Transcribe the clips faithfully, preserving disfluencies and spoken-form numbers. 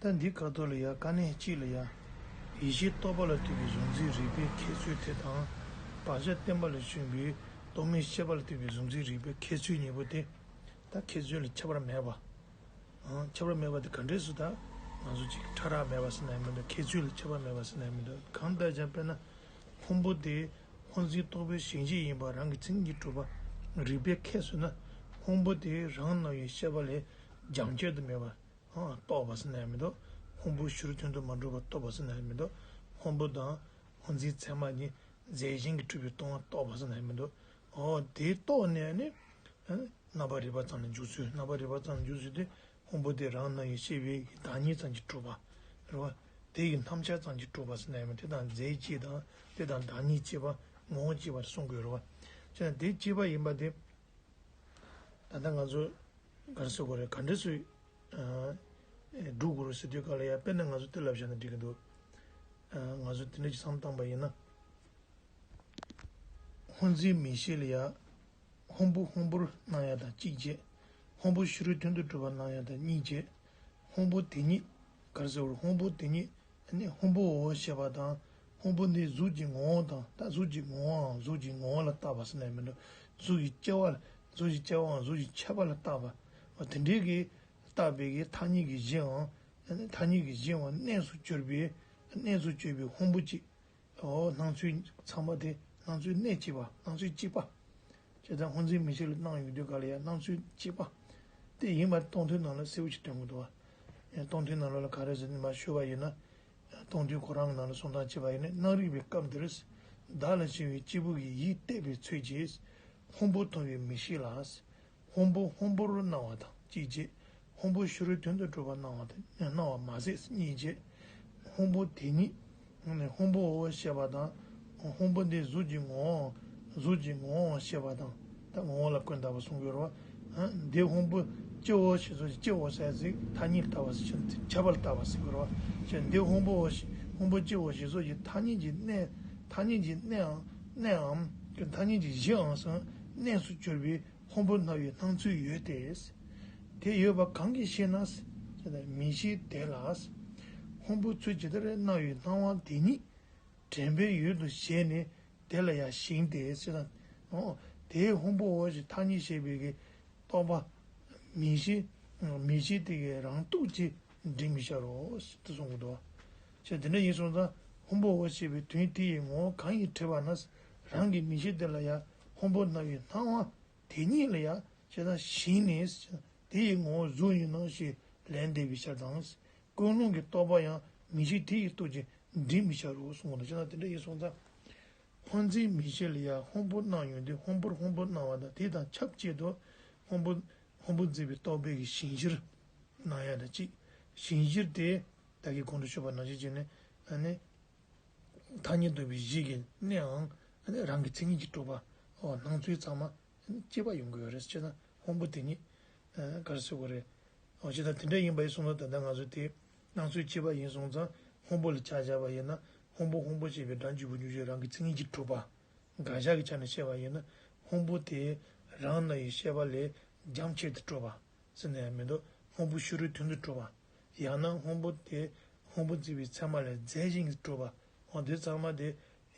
ད་འདི་ཁ་ཐོག་ལ་ཡ་དཀའ་གནད་གཅིག་ལ་ཡ། ཡིད་ཤེས་རྟོག་པ་ལ་ལྟོས་པའི་གཟུང་འཛིན་རིག་པའི་ཁྱད་ཚུལ་དེ་དང་། བག་ཆགས་བརྟན་པ་ལ་ཞོན་པའི་རྟོག་མེད་ཤེས་པ་ལ་ལྟོས་པའི་གཟུང་འཛིན་རིག་པའི་ཁྱད་ཚུལ་གཉིས་པོ་དེ། ད་ཁྱད་ཚུལ་ལ་ཁྱད་པར་མེད་པ། ཨང་། ཁྱད་པར་མེད་པ་དེ་ག་འདྲས་སུ་ད། ང་ཚོ་ཅིག་ཕྲ་རགས་མེད་པ་ཟེར་ན་ཡང་མི་འདུག་ཁྱད་ཚུལ་ལ་ཁྱད་པར་མེད་པ་ཟེར་ན་ཡང་མི་འདུག་གང་ལྟར་ཀྱང་དཔེར་ན། སྔོན་པོ་དེ་སྔོ་འཛིན་རྟོག་པའི་ཞེན་གཞི་ཡིན་པ་རང་གི་མཚན་ཉིད་ཀྱིས་གྲུབ་པ། རིག་པའི་ཁྱད་ཟེར་ན། སྔོན་པོ་དེ་རང་སྣང་བའི་ཤེས་པ་ལས་རྒྱང་ཆད་དུ་མེད་པ། ཨང་། རྟོགས་པ་ཟེར་ན་ཡང་མི་འདུག་སྔོན་པོ་ཕྱི་རོལ་དོན་དུ་མ་གྲུབ་པ་རྟོགས་པ་ཟེར་ན་ཡང་མི་འདུག་སྔོན་པོ་དང་སྔོ་འཛིན་ཚད་མ་གཉིས་རྫས་གཞན་གྱིས་གྲུབ་པའི་སྟོང་པ་རྟོགས་པ་ཟེར་ན་ཡང་མི་འདུག་འོ་དེ་རྟོགས་ནས་ནི། རྣམ་པར་རིག་པ་ཙམ་ལ་འཇུག་ཚུལ། རྣམ་པར་རིག་པ་ཙམ་ལ་འཇུག་ཚུལ་དེ་སྔོན་པོ་དེ་རང་སྣང་བའི་ཤེས་པའི་བདག་ཉིད་ཙམ་གྱིས་གྲུབ་པ། རེད་བ། དེ་ཡི་རྣམ་གཞག་ཙམ་གྱིས་གྲུབ་པ་ཟེར་ན་ཡང་མི་དེ་དང་རྫས་གཅིག་དང་དེ་དང་བདག་ཉིད་གཅིག་པ། ངོ་བོ་གཅིག་པ་རེད་གསུང་དགོས་རེད་བ། བྱས་ན་དེ་གཅིག་པ་ཡིན་པ་དེ། ད་ལྟ་ང་ཚོ་ག་རེ་ཟེར་དགོས་རེད། ག་འདྲས་སུ་ཨ་སྒྲུབ་དགོས་རེད་ཟེར་དུས་ག་ལ་ཡ་དཔེར་ན་ང་ཚོ་དེ་ལབ་བཞག་ན་འགྲིག་གི་འདུག་ཨ་ང་ཚོ་དེ་འདྲ་ཅིག་བསམ་བཏང་པ་ཡིན་ན། སྔོ་འཛིན་མིག་ཤེས་ལ་ཡ། སྔོན་པོ་སྔོན་པོར་སྣང་ཡ་དང་གཅིག་བྱས། སྔོན་པོ་ཕྱི་རོལ་དོན་དུ་གྲུབ་པར་སྣང་ཡ་དང་གཉིས་བྱས། སྔོན་པོ་དེ་ཉིད། ག་རེ་ཟེར་དགོས་རེད། སྔོན་པོ་དེ་ཉིད། ནི་སྔོན་པོའོ་ཞེས་པ་དང་། སྔོན་པོ་འདི་གཟུགས་ཀྱི་ངོ་བོ་དང་། ད་གཟུགས་ཀྱི་ངོ་བོའམ་གཟུགས་ཀྱི་ངོ་བོ་ལ་བཏགས་པ་ཟེར་ན་ཡང་མི་འདུག་གཟུགས་ཀྱི་སྐྱེ་བ། གཟུགས་ཀྱི་སྐྱེ་བའམ་གཟུགས་ཀྱི་ཁྱད་པར་ལ་བཏགས་པ། འོ་དེ་འདྲའི་གི་བཏགས་པའི་གི་ཐ་སྙད་ཀྱི་གཞིའམ། ཐ་སྙད་ཀྱི་གཞིའམ་གནས་སུ་གྱུར་པའི། གནས་སུ་གྱུར་པའི་སྔོན་པོ་གཅིག་འོ་སྣང་ཚུལ་ཚང་མ་དེ་སྣང་ཚུལ་གནས་གཅིག་པ། སྣང་ཚུལ་གཅིག་པ། བྱས་ཙང་སྔོ་འཛིན་མིག་ཤེས་ལ་སྣང་ཡོང་དུས་ག་ལ་ཡང་སྣང་ཚུལ་གཅིག་པ་དེ་ཡིན་པ་སྟོང་ཐུན་ནང་ལ་གསལ་པོ་ཞིག་སྟོན་གྱི་འདུག་བ། སྟོང་ཐུན་ནང་ལོགས་ལ་ག་རེ་ཟེར་ནས་མར་ཞུས་པ་ཡིན་ན། སྟོང་ཐུན་ཁོ་རང་གི་ནང་ལ་གསུང་སྟངས་བྱས་པ་ཡིན་ན། སྣང་རིག་པའི་སྐབས་འདིར། བདག་ལ་ཞེན་པའི་སྐྱེས་བུ་གིས། ཡིད་གཏད་པའི་ཚུལ་གྱིས། སྔོན་པོ་མཐོང་བའི་མིག་ཤེས་ལ། སྔོན་པོ་སྔོན་པོར་སྣང་བ་དང་གཅིག་བྱས། སྔོན་པོ་ཕྱི་རོལ་དོན་དུ་གྲུབ་པར་སྣང་བ་དང་སྣང་བ་མ་ཟད་གཉིས་བྱས། སྔོན་པོ་དེ་ཉིད། སྔོན་པོའོ་ཞེས་པ་དང་། སྔོན་པོ་འདི་གཟུགས་ཀྱི་ངོ་བོའམ་གཟུགས་ཀྱི་ངོ་བོའོ་ཞེས་པ་དང་། ད་ངོ་བོ་ལ་ཀུན་བཏགས་པ་གསུང་གི་ཡོད་རེད་བ། འདི་སྔོན་པོ་སྤྱིའོ་ཞེས་སོགས་ཀྱི་སྤྱིའོ་ཟེར་ཚིག་ཐ་སྙད་ལ་བཏགས་པ་ཟེར་ཕྱིར་ཁྱད་པར་ལ་བཏགས་པ་ཟེར་གྱི་ཡོད་རེད་བ། ཅེས་འདི་སྔོན་པོའོ་ཞེས། སྔོན་པོ་སྤྱིའོ་ཞེས་སོགས་ཀྱི་ཐ་སྙད་ཀྱི་གནས། ཐ་སྙད་ཀྱི་གནས་ཨང་། གནས་ཨང་། ཐ་སྙད་ཀྱི་གཞི་ཨང་སང་གནས་སུ་གྱུར་པའི་སྔོན་པོར་སྣང་བའི་སྣང་ཚུལ་ཡོད་དེ། དེ་ཡོད་པ་གང་གིས་ཤེས་ན། མིག་ཤེས་དེ་ལ། སྔོན་པོ་ཚུལ་ཇི་ལྟར་སྣང་བའི་སྣང་བ་དེ་ཉིད། དྲན་པའི་ཡུལ་དུ་བྱས་ནས་དེ་ལ་ཡང་ཞེན་ཏེ་ཟེར་ན། འོ། དེའི་སྔོན་པོའོ་ཞེས་ཐ་སྙད་བྱས་པའི་གི་རྟོག་པ། མིག་ཤེས། མིག་ཤེས་དེ་གའི་རང་སྟོབས་ཀྱིས་འདྲེན་མི་བྱ་རོགས་ཟེར་དུ་གསུང་གི་འདུག་བ། ཅེས་དེ་འདྲ་ཡིན་སོང་ཙང་སྔོན་པོའོ་ཞེས་པའི་དོན་དེ་ཡི་ངོ་བོ་གང་ཡིན་དྲིས་པ་ན། རང་གི་མིག་ཤེས་དེ་ལ་ཡང་སྔོན་པོར་སྣང་བའི་སྣང་བ་དེ་ཉིད་ལ་ཡང་ཅེས་དང་ཞེན་ནས། དེ་ཡི་ངོ་བོ་གཟུགས་ཡིན་ནོ་ཞེས་ལན་འདེབས་པའི་ཕྱིར་དང་། ཀུན་སློང་གི་རྟོག་པ་ཡང་མིག་ཤེས་དེ་ཡི་སྟོབས་ཀྱིས་འདྲེན་མི་བྱ་རོགས་གསུངས་པ་དང་། ཅེས་དང་དེ་འདྲ་ཡིན་སོང་ཙང་། སྔོ་འཛིན་མིག་ཤེས་ལ་ཡང་སྔོན་པོར་སྣང་ཡོང་དུས་སྔོན་པོར་སྔོན་པོར་སྣང་བ་དང་། དེ་དང་ཆབས་ཅིག་ཏུ་སྔོན་པོ། སྔོན་པོ་འཛིན་པའི་རྟོག་པའི་གི་ཞེན་གཞིར་སྣང་ཡ་དང་གཅིག་ཞེན་གཞིར་དེ་ད་གིན་གོང་དུ་ཞུས་པ་ནང་བཞིན་བྱས་ནས། ཨ་ནི། ཐ་སྙད་འདོགས་པའི་གཞི་གི་གནས་ཨང་། ཨ་ནི་རང་གི་མཚན་ཉིད་ཀྱིས་གྲུབ་པ། འོ་སྣང་ཚུལ་ཚང་མ་གཅིག་པ་ཡོང་གི་ཡོད་རེད། ཅེས་དང་སྔོན་པོ་དེ་ཉིད། ཨ་ག་རེ་ཟེར་དགོས་རེད། འོ་ཅེས་དང་དེ་འདྲ་ཡིན་པ་ཡིན་སོང་ན། ད་ལྟ་ང་ཚོ་དེ་སྣང་ཚུལ་གཅིག་པ་ཡིན་སོང་ཙང་སྔོན་པོ་ལ་ཆ་བཞག་པ་ཡིན་ན། སྔོན་པོ་སྔོན་པོ་ཞེས་པའི་སྒྲ་འཇུག་པའི་འཇུག་ཆོས་རང་གི་མཚན་ཉིད་ཀྱིས་གྲུབ་པ། དགག་བཞག་གི་ཆ་ནས་བཤད་པ་ཡིན་ན། སྔོན་པོ་དེ་རང་སྣང་བའི་ཤེས་པ་ལས་རྒྱང་ཆད་དུ་གྲུབ་པ་ཟེར་ན་ཡང་མི་འདུག་སྔོན་པོ་ཕྱི་རོལ་དོན་དུ་གྲུབ་པ། ཡང་ན་སྔོན་པོ་དེ་སྔོན་པོ་འཛིན་པའི་ཚད་མ་ལས་རྫས་གཞན་གྱིས་གྲུབ་པ། འོ་དེ་ཚང་མ་དེ་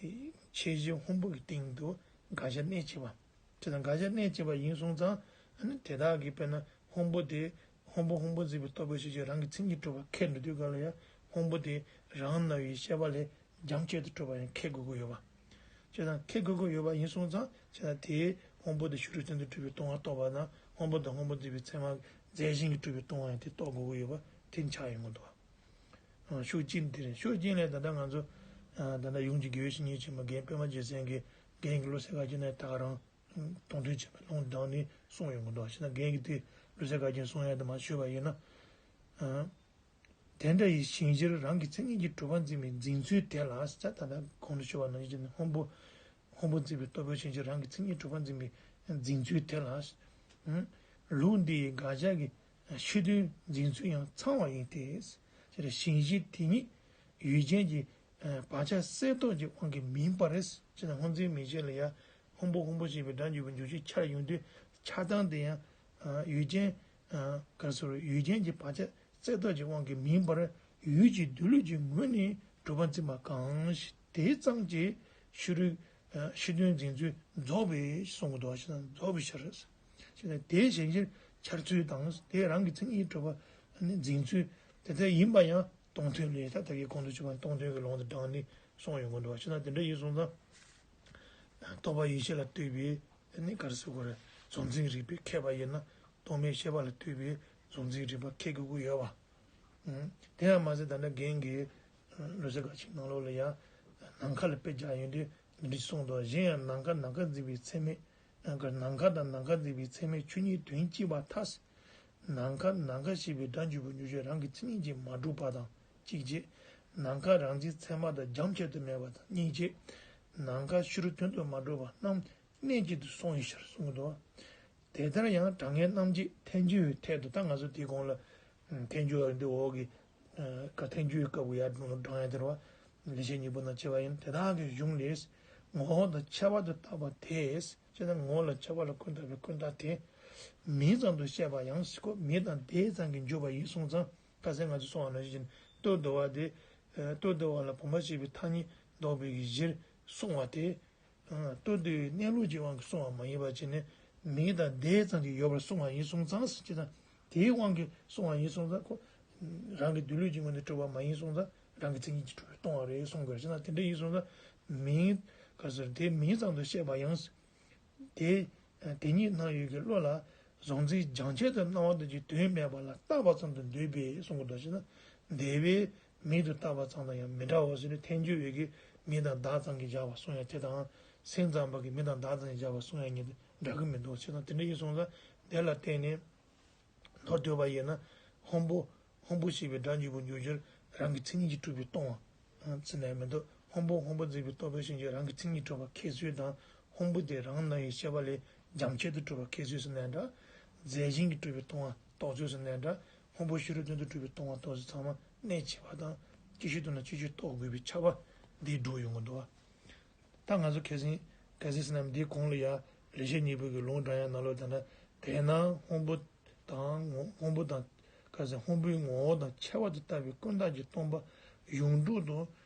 ཁྱད་གཞི་སྔོན་པོ་གི་སྟེང་དུ་དགག་བཞག་གནས་བྱེད་པ། དེ་དང་དགག་བཞག་གནས་བྱེད་པ་ཡིན་སོང་ཙང་། ཨ་ནི་དེ་དག་གིས་དཔེར་ན་སྔོན་པོ་དེ་སྔོན་པོ་སྔོན་པོ་འཛིན་པའི་རྟོག་པའི་ཤེས་བྱ་རང་གི་མཚན་ཉིད་གྲུབ་པ་ཁས་འགྲོ་དུས་ག་ལ་ཡང་སྔོན་པོ་དེ་རང་སྣང་བའི་ཤེས་པ་ལས་རྒྱང་ཆད་དུ་གྲུབ་པ་ཡང་ཁས་དགོས་ཀྱི་ཡོད་པ། ཅེས་དང་ཁས་དགོས་ཀྱི་ཡོད་པ་ཡིན་སོང་ཙང་། ཅེས་དང་དེའི་སྔོན་པོ་དེ་ཕྱི་རོལ་དོན་དུ་གྲུབ་པའི་སྟོང་པ་རྟོགས་པ་དང་། སྔོན་པོ་དང་སྔོན་པོ་འཛིན་པའི་ཚད་མ་རྫས་གཞན་གྱིས་གྲུབ་པའི་སྟོང་པ་ཡང་དེ་རྟོགས་དགོས་ཀྱི་ཡོད་པ་དེ་ཆགས་ཡོང་གི་འདུག་ཨ་ཤུགས་རྐྱེན་དེ་རེད། ཤུགས་རྐྱེན་ལས་ད་ལྟ་ང་ཚོ། ཨ་ད་ལྟ་ཡུམ་གྱི་དགེ་བའི་བཤེས་གཉེན་ཆེན་པོ་རྒན་པད་མ་རྒྱལ་མཚན་གྱིས་རྒན་གྱི་བློ་གསལ་ཁ་ཅན་ནས་ད་ག་རང་། དོན་མཐུན་བྱས་པ་ལུང་དྲངས་ནས་གསུངས་ཡོང་གི་འདུག་ཕྱི་ནང་རྒན་གྱིས་དེ་བློ་གསལ་ཁ་ཅན་གསུང་ཡ་དེ་མར་ཞུས་པ་ཡིན་ན། ཨ། དེ་འདྲ་ཡི་ཞེན་གཞིར་རང་གི་མཚན་ཉིད་ཀྱིས་གྲུབ་པར་འཛིན་པའི་འཛིན་ཚུལ་དེ་ལ། ད་ལྟ་གོང་དུ་ཞུས་པ་ནང་བཞིན་སྔོན་པོ། སྔོན་པོ་འཛིན་པའི་རྟོག་པའི་ཞེན་གཞིར་རང་གི་མཚན་ཉིད་གྲུབ་པར་འཛིན་པའི་འཛིན་ཚུལ་དེ་ལ། ལུགས་འདི་ཡི་དགག་བྱ་གི་ཕྱི་དོན་འཛིན་ཚུལ་ཡང་ཚང་བ་ཡིན་ཏེ། ཞེས་ཞེན་གཞི་དེ་ཉིད་ཡུལ་ཅན་གྱི་བག་ཆགས་གསལ་རྟོགས་ཀྱི་དབང་གིས་མིན་པར། ཅེས་དང་སྔོ་འཛིན་མིག་ཤེས་ལ་ཡང་སྔོན་པོ་སྔོན་པོ་ཞེས་པའི་སྒྲ་འཇུག་པའི་འཇུག་ཆོས་འཆར་ཡོང་དུས་ཆགས་སྡང་དེ་ཡང་ཡུལ་ཅན། ག་རེ་ཟེར། ཡུལ་ཅན་གྱི་བག་ཆགས་ རྩལ་དག་གི་དབང་གིས་མིན་པར་ཡུལ་གྱི་སྡོད་ལུགས་ཀྱི་ངོས་ནས་གྲུབ་པ་འཛིན་པ་གང་ཞིག་དེ་ཙམ་གྱིས་ཕྱི་རོལ་ཕྱི་དོན་འཛིན་ཚུལ་རྫོགས་པའི་གསུང་གི་འདུག་ཞེ་ན་རྫོགས་པའི་ཕྱིར། ཞེ་ན་དེ་གཞན་ཕྱིར་འཆར་ཚུལ་དང་དེ་རང་གི་མཚན་ཉིད་གྲུབ་པ་ནི་འཛིན་ཚུལ་དེ་ལྟར་ཡིན་པ་ཡང་སྟོང་ཐུན་ལས་ད་ལྟ་གི་གོང་དུ་ཞུས་པ་སྟོང་ཐུན་གྱི་ལུང་དུ་དྲངས་ནས་གསུངས་ཡོང་གི་འདུག་ཞེ་ན་དེ་འདྲ་ཡིན་སོང་ཙང་། རྟོག་པ་ཡེ་ཤེས་ལ་ལྟོས་པའི་ནི་ག་རེ་ཟེར་དགོས་རེད། གཟུང་འཛིན་རིག་པས་ཁེགས་པ་ཡིན་ན་རྟོག་མེད་ཤེས་པ་ལ་ལྟོས་པའི་གཟུང་འཛིན་རིག་པ་ཁེགས་དགོས་ཀྱི་ཡོད་པ། དེ་ཡང་མ་ཟད་ད་ལྟ་རྒན་གྱིས་ལོ་ཙཱ་བཀའ་ཆེན་ནང་ལོགས་ལ་ཡང་ནམ་མཁའ་ལ་དཔེ་བརྒྱབ་ཡོང་དུས་འདི་འདྲ་གསུངས་འདུག་གཞན་ཡང་ནམ་མཁའ་ནམ་མཁའ་འཛིན་པའི་ཚད་མས། ནམ་མཁའ་དང་ནམ་མཁའ་འཛིན་པའི་ཚད་མས་ཆོས་ཉིད་དོན་གཅིག་པར་ཐལ། ནམ་མཁའ་ནམ་མཁའ་ཞེས་པའི་སྒྲ་འཇུག་པའི་འཇུག་ཕྱིར་རང་གི་མཚན་ཉིད་ཀྱིས་མ་གྲུབ་པ་དང་གཅིག་བྱས། ནམ་མཁའ་རང་འཛིན་ཚད་མ་དང་རྒྱ་ཆེར་དུ་མེད་པ་དང་གཉིས་བྱས། ནམ་མཁའ་ཕྱི་རོལ་དོན་དུ་མ་གྲུབ་པ་རྣམས་གནས་གཅིག་ཏུ་སོང་བའི་ཕྱིར་གསུངས་འདུག་དེ་ལྟར་ཡང་དྲང་ངེས་རྣམ་འབྱེད་ཐལ་འགྱུར་བའི་ཐད་དུ་ད་ང་ཚོ་དེའི་གོང་ལ་ཐལ་འགྱུར་བ་འདི་འོག་གི་ཀ་ཐལ་འགྱུར་བའི་སྐབས་ཀྱི་ཡར་འགྲོ་དྲང་ཡ་དེ་རེད་བ། ལེགས་བཤད་སྙིང་པོ་ནང་བྱས་པ་ཡིན། དེ་དག་གི་གཞུང་ལས་ངོ་བོ་དང་ཁྱད་པར་དུ་བཏགས་པ་དེས་ཅེ་ན་ངོ་བོ་ལ་ཁྱད་པར་ལ་ཀུན་བརྟགས་པའི་ཀུན་བརྟགས་དེ་མིང་ཙམ་དུ་བཤད་པ་ཡང་ཞིག་གོ། མིང་དང་བརྡས་ཙམ་གྱིས་འཇོག་པ་ཡིན་གསུངས་ཙང་ཁ་སང་ང་ཚོས་གསུངས་པ་ནང་བཞིན་ལྟོ་ལྡིར་བ་དེ་ལྟོ་ལྡིར་བ་ལ་བུམ་པ་ཞེས་པའི་ཐ་སྙད་འདོགས་པའི་གཞིར་གསུངས་པ་དེ། ལྟོ་ལྡིར་བའི་གནས་ལུགས་ཀྱི་དབང་གིས་གསུངས་པ་མ་ཡིན་པ་བྱས་ནས་མིང་དང་བརྡས་ཙམ་གྱིས་ཡོད་པར་གསུངས་པ་ཡིན་གསུངས་ཙང་ཟེར་ཅེ་ན་དེའི་དབང་གིས་གསུངས་པ་ཡིན་གསུངས་ཙང་ཁོ་རང་གི་སྡོད་ལུགས་ཀྱི་ངོས་ནས་གྲུབ་པ་མ་ཡིན་གསུངས་ཙང་རང་གི་མཚན་ཉིད་ཀྱིས་གྲུབ་པས་སྟོང་པ་རེད་གསུངས་དགོས་ཅེ་ན་དེ་འདྲ་ཡིན་གསུངས་ཙང་མིང་ག་ཟེར་དེ་མིང་ཙམ་དུ་བཤད་པ་ཡང་དེ་དེ་ཉིད་སྣང་ཡུལ་གྱི་བློ་ལ་གཟུང་འཛིན་རྒྱ་ཆེར་དུ་སྣང་བ་དང་གཅིག་དོན་མེད་པ་ལ་བཏགས་པ་ཙམ་དུ་འདོད་པས་གསུངས་དགོས་ཅེ་ན་འདོད་པས། མིང་དུ་བཏགས་པ་ཙམ་དང་ཡང་མི་འདྲ་བ་ཟེར་ནས་ཐལ་འགྱུར་བའི་གི་མིང་དང་བརྡ་ཙམ་གྱིས་སྦྱར་བ་གསུང་ཡ་དེ་དང་སེམས་ཙམ་པ་གི་མིང་དང་བརྡ་ཙམ་གྱིས་སྦྱར་བ་གསུང་ཡ་གཉིས་དེ་འདྲ་གི་མི་འདུག་ཅེ་ན་དེ་འདྲ་ཡིན་སོང་ཙང་དེ་ལ་བརྟེན་ནས་མདོར་བསྡུས་པ་ཡིན་ན་སྔོན་པོ་སྔོན་པོ་ཞེས་པའི་སྒྲ་འཇུག་པའི་འཇུག་ཕྱིར་རང་གི་མཚན་ཉིད་ཀྱིས་གྲུབ་པས་སྟོང་པ་ཟེར་ནས་མི་འདུག་སྔོན་པོ་སྔོན་པོ་འཛིན་པའི་རྟོག་པས་ཞེན་བྱའི་རང་གི་མཚན་ཉིད་གྲུབ་པ་ཁེགས་ཚུལ་དང་སྔོན་པོ་དེ་རང་སྣང་བའི་ཤེས་པ་ལས་རྒྱ་ཆེར་དུ་གྲུབ་པ་ཁེགས་ཚུལ་ཟེར་ནའང་འདྲ། རྫས་གཞན་གྱིས་གྲུབ་པའི་སྟོང་པ་རྟོགས་ཚུལ་ཟེར་ནའང་འདྲ། སྔོན་པོ་ཕྱི་རོལ་དོན་དུ་གྲུབ་པའི་སྟོང་པ་རྟོགས་ཚུལ་ཚང་མ་གནད་གཅིག་པ་དང་ཅིག་ཤོས་དང་ཅིག་ཤོས་རྟོགས་དགོས་པའི་ཁྱབ་པ་འདི་སྒྲུབ་ཡོང་གི་འདུག་ད་ང་ཚོ་གལ་སྲིད་གལ་སྲིད་ཟེར་ན་འདིའི་གོང་ལ་ཡང་ལེགས་བཤད་སྙིང་པོ་གི་ལུང་དྲངས་ཡ་ནང་ལོགས་ད་ལྟ་དེས་ན་སྔོན་པོ་དང་ངོ་སྔོན་པོ་དང་ག་ཟེར་སྔོན་པོའི་ངོ་བོ་དང་ཁྱད་པར་དུ་བཏགས་པའི་ཀུན་བརྟགས་ཀྱི་སྟོང་པ་ཡོངས་གྲུབ་ཏུ་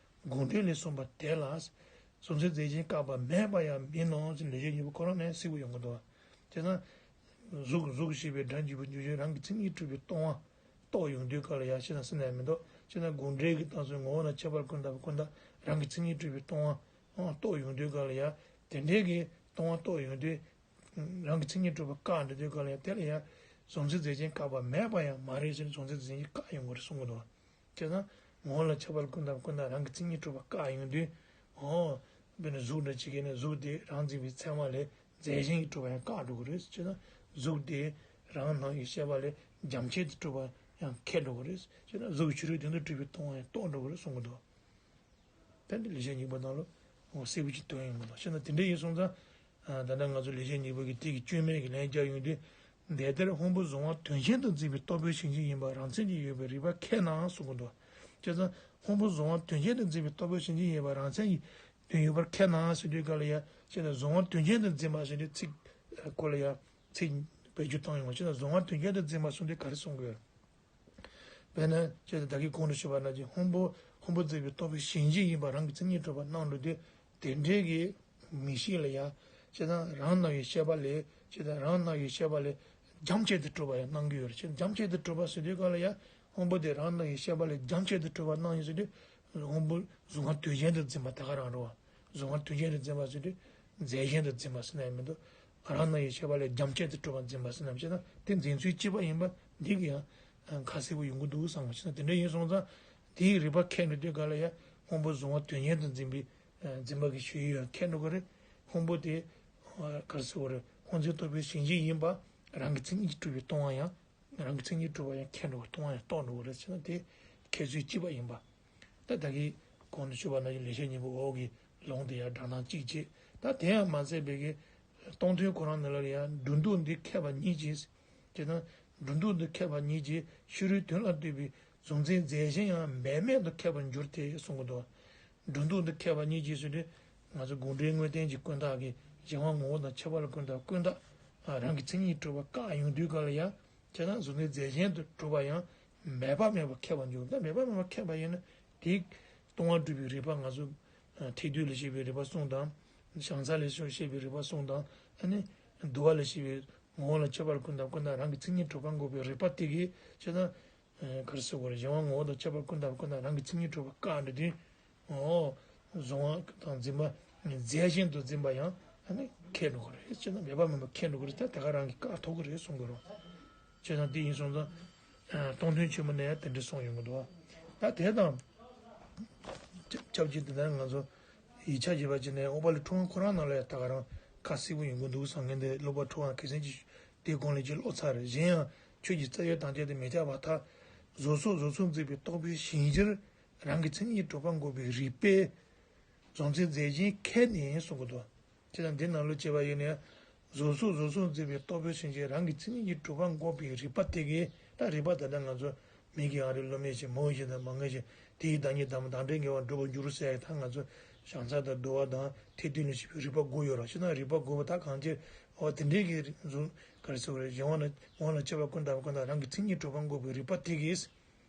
དགོངས་འགྲེལ་ལས་གསུངས་པ་དེ་ལ་གཟུང་འཛིན་རྫས་གཞན་བཀག་པ་མེད་པ་ཡང་མིན་ནོ་ཞེས་ལེགས་བཤད་སྙིང་པོ་ཁོ་རང་ནས་གསལ་པོ་ཡོང་གི་འདུག་བྱས་ཙང་གཟུགས་གཟུགས་ཞེས་པའི་སྒྲ་འཇུག་པའི་འཇུག་ཕྱིར་རང་གི་མཚན་ཉིད་གྲུབ་པའི་སྟོང་པ་རྟོགས་ཡོང་དུས་སྐབས་ལ་ཡང་ཤེས་ན་སེམས་ནས་མི་འདུག་ཅེ་ན་དགོངས་འགྲེལ་གྱི་རྟགས་སུ་ངོ་བོ་ན་ཁྱད་པར་ཀུན་བརྟགས་པའི་ཀུན་བརྟགས་རང་གི་མཚན་ཉིད་གྲུབ་པའི་སྟོང་པ་རྟོགས་ཡོང་དུས་སྐབས་ལ་ཡང་དེ་འདྲའི་གི་སྟོང་པ་རྟོགས་ཡོང་དུས་རང་གི་མཚན་ཉིད་གྲུབ་པ་བཀག་འགྲོ་དུས་སྐབས་ལ་ཡང་དེ་ལ་ཡང་གཟུང་འཛིན་རྫས་གཞན་བཀག་པ་མེད་པ་ཡང་མ་རེད་ཟེར་ནས་གཟུང་འཛིན་རྫས་གཞན་བཀག་ཡོང་དགོས་རེད་གསུང་གི་འདུག་བྱས་ཙང་ངོ་བོ་ལ་ཁྱད་པར་ཀུན་བརྟགས་ཀུན་བརྟགས་རང་གི་མཚན་ཉིད་གྲུབ་པ་བཀག་ཡོང་དུས་འོ། དཔེར་ན་གཟུགས་འདྲ་ཅིག་གིས་ནི་གཟུགས་དེ་རང་འཛིན་པའི་ཚད་མ་ལས་རྫས་གཞན་གྱིས་གྲུབ་པ་ཡང་བཀག་འགྲོ་གི་རེད། བྱས་ན་གཟུགས་དེ་རང་སྣང་བའི་ཤེས་པ་ལས་རྒྱ་ཆེར་དུ་གྲུབ་པ་ཡང་ཁེགས་འགྲོ་གི་རེད། བྱས་ན་གཟུགས་ཕྱི་རོལ་དོན་དུ་གྲུབ་པའི་སྟོང་པ་ཡང་རྟོགས་འགྲོ་གི་རེད་གསུང་གི་འདུག་དེ་འདི་ལེགས་བཤད་སྙིང་པོ་ནང་ལ་འོ་གསལ་པོ་ཅིག་སྟོན་ཡོང་གི་འདུག་བྱས་ན་དེ་འདྲ་ཡིན་སོང་ཙང་ད་ལྟ་ང་ཚོ་ལེགས་བཤད་སྙིང་པོ་གི་དེ་གི་སྐྱོན་མེད་ཀྱི་ལན་རྒྱག་ཡོང་དུས་དེ་ལྟར་སྔོན་པོ་གཟུང་བ་དོན་གཞན་དུ་འཛིན་པའི་རྟོག་པའི་གཞན་གྱིས་ཡིན་པ་རང་མཚན་གྱིས་ཡོད་པའི་རིགས་པ་ཁེགས་ནའང་གསུང་གི་འདུག་བྱས་ཙང་སྔོན་པོ་གཟུང་བ་དོན་གཞན་དུ་འཛིན་པའི་རྟོག་པའི་གཞན་གྱིས་ཡིན་པ་རང་མཚན་གྱིས་དོན་ཡོད་པར་ཁེགས་ནའང་ཟེར་དུས་སྐབས་ལ་ཡང་བྱས་ན་གཟུང་བ་དོན་གཞན་དུ་འཛིན་པ་ཟེར་དུས་ཚིག་སྐོར་ལ་ཡང་ཚིག་བེད་སྤྱོད་བཏང་ཡོང་བ་བྱས་ན་གཟུང་བ་དོན་གཞན་དུ་འཛིན་པ་གསུངས་དུས་ག་རེ་གསུང་དགོས། དཔེར་ན་བྱས་ཏེ་ད་གིན་གོང་དུ་ཞུས་པ་ནང་བཞིན་སྔོན་པོ་སྔོན་པོ་འཛིན་པའི་རྟོག་པའི་གཞན་གྱིས་ཡིན་པ་རང་གི་མཚན་ཉིད་གྲུབ་པ་སྣང་འགྲོ་དུས་དེ་འདྲའི་གི་མིག་ཤེས་ལ་ཡང་བྱས་ཙང་རང་སྣང་བའི་ཤེས་པ་ལས་བྱས་ཙང་རང་སྣང་བའི་ཤེས་པ་ལས་རྒྱ་ཆེར་དུ་གྲུབ་པ་ཡང་སྣང་གི་ཡོད་རེད། བྱས་རྒྱ་ཆེར་དུ་གྲུབ་པ་ཟེར་དུས་སྐབས་ལ་ཡང་སྔོན་པོ་དེ་རང་སྣང་བའི་ཤེས་པ་ལས་རྒྱ་ཆེར་དུ་གྲུབ་པ་སྣང་ཡོང་ཟེར་དུས་སྔོན་པོ་གཟུང་བ་དོན་གཞན་དུ་འཛིན་པ་དེ་ག་རང་རེད་བ། གཟུང་བ་དོན་གཞན་དུ་འཛིན་པ་ཟེར་དུས་རྫས་གཞན་དུ་འཛིན་པ་ཟེར་ན་ཡང་མི་འདུག་རང་སྣང་བའི་ཤེས་པ་ལས་རྒྱ་ཆེར་དུ་གྲུབ་པ་འཛིན་པ་ཟེར་ན་བྱས་ན་དེ་འཛིན་ཚུལ་གཅིག་པ་ཡིན་པ་འདི་གི་ཡང་ཁ་གསལ་པོ་ཡོང་གི་འདུག་བསམ་པ་བྱས་ན་དེ་འདྲ་ཡིན་སོང་ཙང་དེའི་རིགས་པ་ཁེགས་འགྲོ་དུས་ག་ལ་ཡང་སྔོན་པོ་གཟུང་བ་དོན་གཞན་དུ་འཛིན་པའི་འཛིན་པ་གི་ཆོས་ཡུལ་ཡང་ཁེགས་འགྲོ་གི་རེད། སྔོན་པོ་དེ་ག་རེ་ཟེར་དགོས་རེད། སྔོ་འཛིན་རྟོག་པའི་གཞན་གཞན་ཡིན་པ་རང་གི་མཚན་ཉིད་ཀྱིས་གྲུབ་པའི་སྟོང་པ་ཡང་རང་གི་མཚན་ཉིད་གྲུབ་པ་ཡང་ཁེགས་འགྲོ་བ་སྟོང་པ་ཡང་རྟོགས་འགྲོ་བ་རེད་ཟེར་ན་དེ་ཁེགས་ཚུལ་གཅིག་པ་ཡིན་པ། ད་ད་གིན་གོང་དུ་ཞུས་པ་ནང་བཞིན་ལེགས་བཤད་སྙིང་པོ་འོག་གི་ལུང་དེ་ཡང་དྲང་སྟངས་གཅིག་བྱས། ད་དེ་ཡང་མ་ཟད་པའི་གི་སྟོང་ཐུན་ཁོ་རང་ནང་ལ་ཡང་སྒྲོ་འདོགས་འདི་ཁེགས་པ་ཉིད་ཀྱིས། དེ་ན་སྒྲོ་འདོགས་འདི་ཁེགས་པ་ཉིད་ཀྱིས་ཕྱི་རོལ་དོན་ལ་ལྟོས་པའི་གཟུང་འཛིན་རྫས་གཞན་ཡང་འབད་མེད་དུ་ཁེགས་པར་འགྱུར་ཏེ་གསུང་གི་འདུག་སྒྲོ་འདོགས་འདི་ཁེགས་པ་ཉིད་ཀྱིས་ཟེར་དུས་ང་ཚོ་དགོངས་འགྲེལ་དངོས་བསྟན་གྱི་ཀུན་བརྟགས་ཀྱི་གཞན་དབང་ངོ་བོ་དང་ཁྱད་པར་ལ་ཀུན་བརྟགས་ཀུན་བརྟགས་རང་གི་མཚན་ཉིད་གྲུབ་པ་བཀག་ཡོང་དུས་ག་ལ་ཡང་། བྱས་ཙང་གཟུང་འཛིན་རྫས་གཞན་དུ་གྲུབ་པ་ཡང་ མེད་པ་མེད་པར་ཁེགས་པར་འགྱུར། ད་མེད་པ་མེད་པར་ཁེགས་པ་ཡིན་ན་དེ་ལྟུང་བ་སྒྲུབ་པའི་རིགས་པ། ང་ཚོ་ཐེག་བསྡུས་ལ་བཤད་པའི་རིགས་པ་གསུམ་དང་། བྱང་ས་ལས་བཤད་པའི་རིགས་པ་གསུམ་དང་། ཨ་ནི་བསྡུ་བ་ལ་བཤད་པའི་ངོ་བོ་ལ་ཁྱད་པར་ཀུན་བརྟགས་ཀུན་བརྟགས་རང་གི་མཚན་ཉིད་གྲུབ་པ་འགོག་པའི་རིགས་པ་དེ་གིས་ཅི་ལྟར། ག་རེ་ཟེར་དགོས་རེད། གཞན་དབང་ངོ་བོ་དང་ཁྱད་པར་ཀུན་བརྟགས་ཀུན་བརྟགས་རང་གི་མཚན་ཉིད་གྲུབ་པ་བཀག་འགྲོ་དུས། ཨོ། གཟུང་བ་དང་འཛིན་པ་རྫས་གཞན་དུ་འཛིན་པ་ཡང་ཨ་ནི་ཁེགས་འགྲོ་གི་རེད། ཅི་ལྟར་མེད་པ་མེད་པར་ཁེགས་འགྲོ་གི་རེད། ད་དེ་ག་རང་གིས་བཀག་ཐུབ་ཀྱི་རེད་གསུང་གི་རེད། བྱས་ཙང་དེ་ཡིན་སོང་ཙང་། སྟོང་ཐུན་ཆེན་མོ་ནས་ཡང་དེ་འདྲ་གསུངས་ཡོང་གི་འདུག་ད་དེ་དང་ཆབས་ཅིག་དེ་ལྟར་ང་ཚོ་ཡིག་ཆ་ཅིག་ཕར་བྱས་ནས་ཨོ་པ་ལི་ཁྲོམ་ཁོ་རང་ནང་ལ་ཡང་ད་ག་རང་ཁ་གསལ་པོ་ཡོང་གི་འདུག་བསམ་མཁན་དེ། ཀློག་པ་ཁྲོམ་ག་གི་སེམས་ཀྱི་དེ་གོང་ལས་ཀྱི་ཀློག་ཚར་རེད། གཞན་ཡང་ཆོས་ཀྱི་རྩ་བའི་དམ་བཅའ་དེ་མི་ཁྱབ་པར་ཐལ། གཟུགས་སོགས་གཟུགས་སོགས་འཛིན་པའི་རྟོག་པའི་ཞེན་གཞིར་རང་གི་མཚན་ཉིད་གྲུབ་པ་འགོག་པའི་རིགས་པས་གཟུགས་མཚན་རྫས་གཞན་ཁེགས་ནས་གསུང་གི་འདུག་བྱས་ཙང་འདི་ནང་ལོགས་བྱས་པ་ཡིན་ན། གཟུགས་སོགས་གཟུགས་སོགས་འཛིན་པའི་རྟོག་པའི་ཞེན་གཞིར་རང་གི་མཚན་ཉིད་ཀྱིས་གྲུབ་པ་འགོག་པའི་རིགས་པ་དེ་གིས། ད་རིགས་པ་ད་ལྟ་ང་ཚོ་མིག་གིས་ཨ་རི་བློ་མེད་ཅིང་། མོ་ཡིས་ཤེས་དང་མ་ངེས་ཤིང་། དེ་ཡི་བདག་ཉིད་བདག་མེད། བདག་འབྲས་ངེས་པར་འགྲུབ་པར་འགྱུར་ཟེར་ཡ་ད་ང་ཚོ་བྱང་ས་དང་བསྡུ་བ་དང་ཐེག་བསྡུས་ལ་བཤད་པའི་རིགས་པ་དགུ་ཡོད་ར། ཤེས་ན་རིགས་པ་དགུ་པོ་ད་གང་ཅི། འོ་དེ་འདྲའི་གི་གཟུགས་ག་རེ་ཟེར་དགོས་རེད། གཞན་དབང་ལ་ངོ་བོ་ལ་ཁྱད་པར་ཀུན་བརྟགས་པ་ཀུན་བརྟགས་རང་གི་མཚན་ཉིད་གྲུབ་པ་འགོག་པའི་རིགས་པ་དེ་གིས།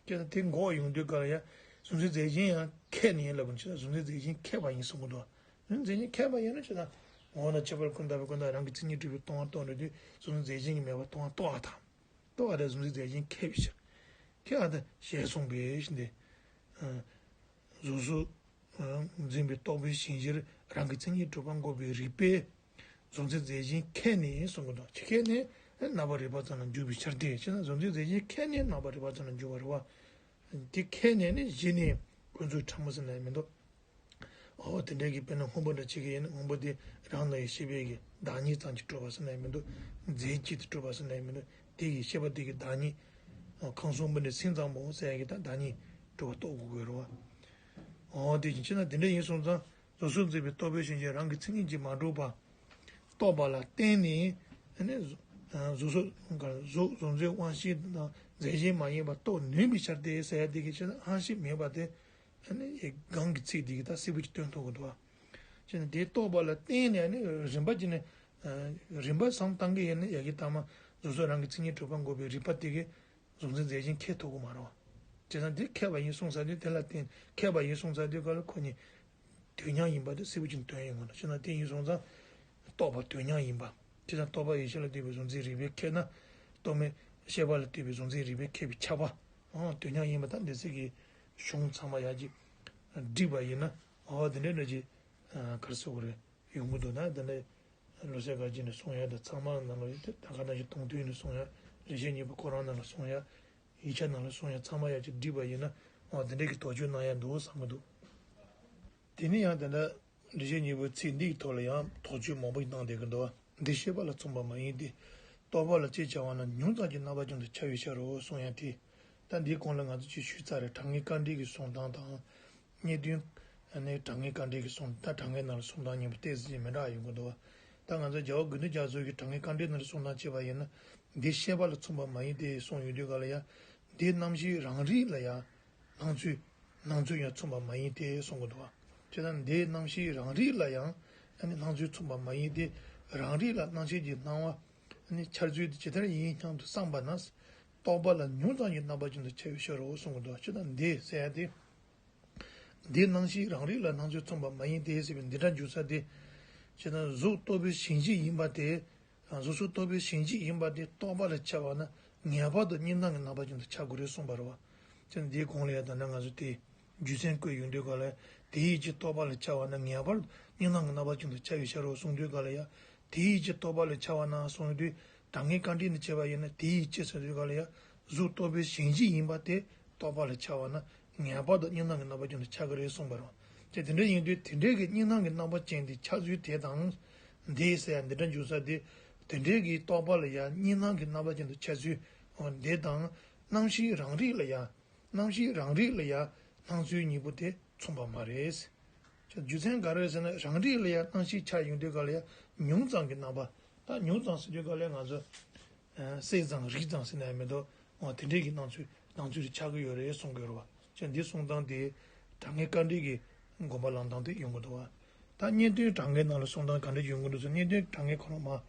ཁྱེད་ཚོ་དེ་འགོག་ཡོང་དུས་ག་ལ་ཡ། གཟུགས་མཚན་རྫས་གཞན་ཡང་ཁེགས་ནས་ལབ་པ་ནི་ཅི། གཟུགས་མཚན་རྫས་གཞན་ཁེགས་པ་ཡིན་གསུང་གི་འདུག་གཟུགས་མཚན་རྫས་གཞན་ཁེགས་པ་ཡིན་ན་ཅི་ན། ངོ་བོ་ན་ཁྱད་པར་ཀུན་བརྟགས་པའི་ཀུན་བརྟགས་རང་གི་མཚན་ཉིད་གྲུབ་པའི་ལྟུང་བ་རྟོགས་འགྲོ་དུས་གཟུགས་མཚན་རྫས་གཞན་གྱིས་མེད་པར་ལྟུང་བ་རྟོགས་པ་དང་། རྟོགས་པ་དེ་གཟུགས་མཚན་རྫས་གཞན་ཁེགས་པའི་ཕྱིར། ཁེགས་པ་དེ་ཞེས་གསུངས་པའི་ཕྱིར་ཏེ། གཟུགས་སོགས་འཛིན་པའི་རྟོག་པའི་ཞེན་གཞིར་རང་གི་མཚན་ཉིད་གྲུབ་པ་འགོག་པའི་རིགས་པས། གཟུགས་མཚན་རྫས་གཞན་ཁེགས་ནས་གསུང་གི་འདུག་ཁེགས་ནས་རྣམ་པར་རིག་པ་ཙམ་ལ་འཇུག་པའི་ཕྱིར་ཏེ། ཅི་ན་གཟུགས་མཚན་རྫས་གཞན་ཁེགས་ནས་རྣམ་པར་རིག་པ་ཙམ་ལ་འཇུག་པ་རེད་བ། དེ་ཁེགས་ནས་ནི་གཞི་ནས་ཀུན་རྫོབ་ཕྲ་མོ་ཟེར་ན་ཡང་མི་འདུག་འོ་དེ་འདྲའི་གི་དཔེར་ན་སྔོན་པོ་འདྲ་གཅིག་གི་ཡིན་ན་སྔོན་པོ་དེ་རང་ལ་ཡི་ཤེས་པའི་གི་བདག་ཉིད་ཙམ་གྱིས་གྲུབ་པ་ཟེར་ན་ཡང་མི་འདུག་རྫས་གཅིག་ཏུ་གྲུབ་པ་ཟེར་ན་ཡང་མི་འདུག་དེ་གི་ཤེས་པ་དེ་གི་བདག་ཉིད། ཁམས་གསུམ་པོ་ནི་སེམས་ཙམ་པོ་ཟེར་ཡ་གི་ད་བདག་ཉིད་གྲུབ་པ་རྟོགས་དགོས་དགོས་རེད་བ། འོ་དེ་བཞིན་ཕྱིར་ན་དེ་འདྲ་ཡིན་སོང་ཙང་། གཟུགས་སོགས་འཛིན་པའི་རྟོག་པའི་ཞེན་གཞིར་རང་གི་མཚན་ཉིད་ཀྱིས་མ་གྲུབ་པ་རྟོགས་པ་ལ་བརྟེན་ནས་ནི། གཟུགས་སོགས་གཟུགས་གཟུགས་མཚན་དབང་ཤེས་དང་རྫས་གཞན་མ་ཡིན་པ་རྟོགས་ནུས་པའི་ཕྱིར་ཏེ་ཟེར་ཡ་དེ་གི་ཕྱིར་ན་དབང་ཤེས་མེད་པ་དེ། ནི་གོང་གི་ཚིག་དེ་གི་ད་གསལ་པོ་ཅིག་སྟོན་ཐུབ་ཀྱི་འདུག་བ། ཅེས་ནི་དེ་རྟོགས་པ་ལ་བརྟེན་ནས་ནི་རིམ་པ་ཅིག་ནི། རིམ་པ་བསམ་བཏང་གི་ཡིན་ན་ཡ་གི་ཐ་མ་གཟུགས་སོགས་རང་གི་མཚན་ཉིད་གྲུབ་པ་འགོག་པའི་རིགས་པ་དེ་གི། གཟུགས་མཚན་རྫས་གཞན་ཁེགས་ཐུབ་ཀྱི་མ་རེད་བ། བྱས་ཙང་འདི་ཁེགས་པ་ཡིན་གསུངས་ཚར་དུས་དེ་ལ་བརྟེན་ཁེགས་པ་ཡིན་གསུངས་ཚར་དུས་ག་ལ་ཁོ་གཉིས་དུས་མཉམ་ཡིན་པ་དེ་གསལ་པོ་ཅིག་སྟོན་ཡོང་གི་འདུག་བྱས་ཙང་དེ་ཡིན་སོང་ཙང་རྟོགས་པ་དུས་མཉམ་ཡིན་པ། བྱས་ཙང་རྟོག་པ་ཡེ་ཤེས་ལ་ལྟོས་པའི་གཟུགས་མཚན་རིགས་པས་ཁེགས་ན། རྟོག་མེད་ཤེས་པ་ལ་ལྟོས་པའི་གཟུགས་མཚན་རིགས་པས་ཁེགས་པས་ཁྱབ་པ། ཨང་དུས་མཉམ་ཡིན་པ་དང་འདི་ཚིག་གི་གཞུང་ཚང་མ་ཡར་གྱི་བསྒྲིགས་པ་ཡིན་ན་ཨོ་དེ་འདྲའི་འདྲ་ཅིག་ག་རེ་ཟེར་དགོས་རེད། ཡོང་གི་འདུག་ན་དེ་འདྲ། ལོ་སའི་སྒར་གྱི་ནས་གསུང་ཡ་དང་ཚང་མ་ནང་ལ་ཡོད་དེ་ད་ག་ནང་བཞིན་སྟོང་ཐུན་ནས་གསུང་ཡ། རིན་ཆེན་སྙིང་པོ་ཁོ་རང་ནང་ལ་གསུང་ཡ། ཡིག་ཆ་ནང་ལ་གསུང་ཡ་ཚང་མ་ཡ་གཅིག་བསྒྲིགས་པ་ཡིན་ན་འོ་དེ་འདྲའི་གི་དོགས་གཅོད་གནང་ཡ་འདུག་བསམ་གི་འདུག་དེ་ནས་ཡང་དེ་འདྲ་རིན་ཆེན་སྙིང་པོའི་ཚིག་འདི་གི་ཐོག་ལ་ཡང་དོགས་གཅོད་མང་པོ་ཞིག་གནང་བསྡད་ཀྱི་འདུག་འདི་ཤེས་པ་ལ་མཚུངས་པ་མ་ཡིན་ཏེ། རྟོག་པ་ལ་ཅེས་བྱ་བ་ན་ཉུང་ཙམ་གྱི་རྣམ་པ་ཀུན་ཏུ་ཁྱབ་པའི་ཕྱིར་རོ་གསུང་ཡ་དེ། ད་འདིའི་གོང་ལ་ང་ཚོ་ཅིག་ཞུས་ཚར་རེད། དྲང་ངེས་དཀའ་འགྲེལ་གྱི་གསུང་སྟངས་དང་། རྙེད་དོན་ནི་དྲང་ངེས་དཀའ་འགྲེལ་གྱི་གསུང་ད་དྲང་ངེས་ནང་ལ་གསུང་སྟངས་མཉམ་པོ་ཏོག་ཙམ་ཅིག་མི་འདྲ་བ་ཡོང་གི་འདུག་ད་ང་ཚོ་རྒྱལ་བ་དགེ་འདུན་རྒྱ་མཚོ་གིས་དྲང་ངེས་དཀའ་འགྲེལ་ནང་ལ་གསུང་སྟངས་བྱས་པ་ཡིན་ན། འདི་ཤེས་པ་ལ་མཚུངས་པ་མ་ཡིན་ཏེ་གསུངས་ཡོང་དུས་ག་ལ་ཡ། འདི་རྣམ་ཤེས་རང་རིག་ལ་ཡ། སྣང་ཚུལ། སྣང་ཚུལ་ཡང་མཚུངས་པ་མ་ཡིན་ཏེ་གསུང་གི་འདུག་བ། བྱས་ཙང་འདིའི་རྣམ་ཤེས་རང་རིག་ལ་ཡང་ཨ་ནི་སྣང་ཚུལ་མཚུངས་པ་མ་ཡིན་ཏེ། རང་རིག་ལ་སྣང་ཤེས་ཀྱི་སྣང་བ་ཨ་ནི་འཆར་ཚུལ་དེ་ཇི་ལྟར་ཡིན་སྙམ་དུ་བསམས་པ་ན། རྟོག་པ་ལ་ཉུང་ཙམ་གྱི་རྣམ་པ་ཅན་དུ་འཆར་བའི་ཕྱིར་རོ་གསུང་གི་འདུག་བ། བྱས་ཙང་འདི་ཟེར་ཡ་དེ། འདིའི་སྣང་ཤེས་རང་རིག་ལ་སྣང་ཚུལ་མཚུངས་པ་མ་ཡིན་ཏེ་ཟེར་བའི་འདི་འདྲ་འཇུག་ས་དེ། བྱས་ཙང་གཟུགས་རྟོག་པའི་ཞེན་གཞི་ཡིན་པ་དེ། གཟུགས་སོགས་རྟོག་པའི་ཞེན་གཞི་ཡིན་པ་དེ་རྟོག་པ་ལ་འཆར་བ་ན་ངེས་པར་དུ་གཉིས་སྣང་གི་རྣམ་པ་ཅན་དུ་འཆར་དགོས་རེད་གསུངས་པ་རེད་བ། བྱས་ཙང་འདིའི་གོང་ལ་ཡང་ད་ནང་ང་ཚོ་དེ་རྒྱུ་མཚན་བཀོད་ཡོང་དུས་ག་ལ་ཡ། དེའི་ཡིད་ཀྱི་རྟོག་པ་ལ་འཆར་བ་ན་ངེས་པར་དུ་གཉིས་སྣང་གི་རྣམ་པ་ཅན་དུ་འཆར་བའི་ཕྱིར་རོ་གསུངས་དུས་ག་ལ་ཡ། དེའི་ཡིད་ཀྱི་རྟོག་པ་ལ་འཆར་བ་ན་གསུངས་དུས་དྲང་ངེས་དཀའ་འགྲེལ་ནས་བྱས་པ་ཡིན་ན་དེའི་ཡིད་ཀྱི་ཟེར་དུས་ག་ལ་ཡ། གཟུགས་རྟོག་པའི་ཞེན་གཞི་ཡིན་པ་དེ་རྟོག་པ་ལ་འཆར་བ་ན་ངེས་པར་དུ་གཉིས་སྣང་གི་རྣམ་པ་ཅན་དུ་འཆར་གི་རེད་གསུངས་པ་རེད་བ། དེ་དེ་འདྲ་ཡིན་དུས་དེ་འདྲའི་གི་གཉིས་སྣང་གི་རྣམ་པ་ཅན་དེ་འཆར་ཚུལ་དེ་དང་། འདི་ཟེར་ཡ་འདི་འདྲ་འཇུག་ས་དེ། དེ་འདྲའི་གི་རྟོག་པ་ལ་ཡང་གཉིས་སྣང་གི་རྣམ་པ་ཅན་དུ་འཆར་ཚུལ། འོ་འདི་དང་། རྣམ་ཤེས་རང་རིག་ལ་ཡང་། རྣམ་ཤེས་རང་རིག་ལ་ཡང་སྣང་ཚུལ་གཉིས་པོ་དེ་མཚུངས་པ་མ་རེད། རྒྱུ་མཚན་ག་རེ་ཟེར་ན་རང་རིག་ལ་ཡང་སྣང་ཤེས་འཆར་ཡོང་དུས་ག་ལ་ཡང་ཉུང་ཙམ་གྱི་རྣམ་པ། ད་ཉུང་ཙམ་ཟེར་དུས་ག་ལ་ཡང་ང་ཚོ། གསལ་ཙམ་རིག་ཙམ་ཟེར་ན་ཡང་མི་འདུག་འོ་དེ་འདྲའི་གི་སྣང་ཚུལ་སྣང་ཚུལ་དེ་ཆགས་ཀྱི་ཡོད་རེད་གསུང་གི་ཡོད་རེད་བ། ཅེས་འདི་གསུང་སྟངས་དེ་དྲང་ངེས་དཀའ་འགྲེལ་གྱི་དགོངས་པ་ལེན་སྟངས་དེ་ཡོང་གི་འདུག་བ། ད་རྙེད་དོན་དྲང་ངེས་ནང་ལ་གསུང་སྟངས་ག་འདྲ་ཡོང་གི་འདུག་ཟེར་རྙེད་དོན་དྲང་ངེས་ཁོ་རང་མར་